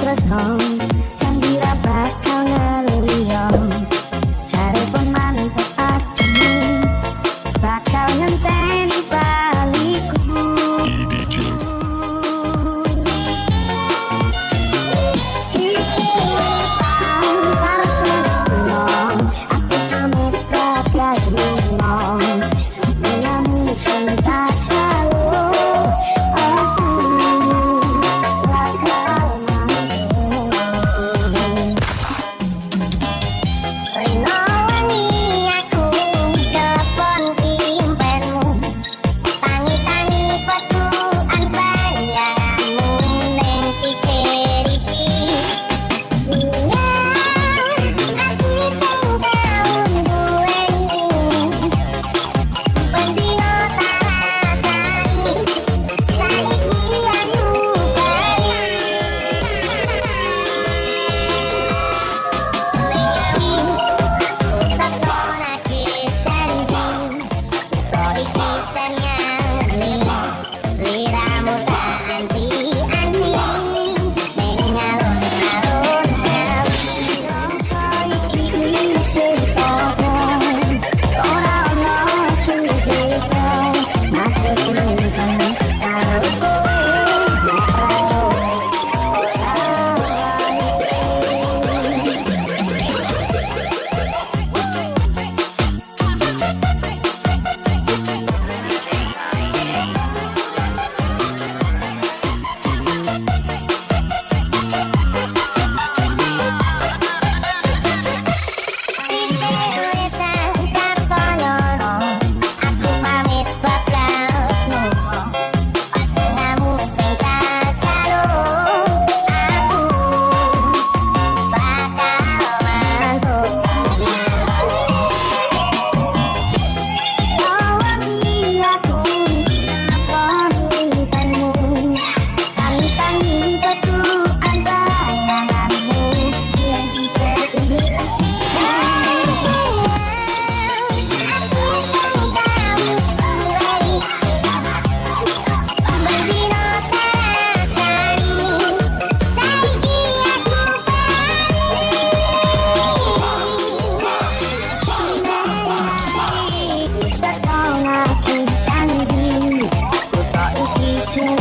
Tresno janji ra bakal ngeliyo. Jare pun mantep atimu bakal ngenteni baliku. EDG. Sisipan karep, aku pamit bakal lunga. Denganmu sing tak jaluk, aku bakal mantuk. Rino wengi aku telepon impenmu, tangi-tangi petuan bayanganmu ning pikir iki. Ati sing tau duweni, bendino tak rasani, saiki aku bali. Aku tekonake janji, kok iki sen ngangeni. Sliramu tak anti-anti ning alun-alun Ngawi. Rasa iki isih padha, ora ono sing beda. Maksud mantan karo kowe nek ra kowe ora iki. Aku pamit bakal lunga. Patungamu sing tak jaluk, aku bakal mantuk. Wengi aku telepon impenmu, tangi-tangi petuan bayanganmu yen aku sing tau duweni, bendino tak rasani, saiki aku bali. Tekonake janji, kutha iki jeng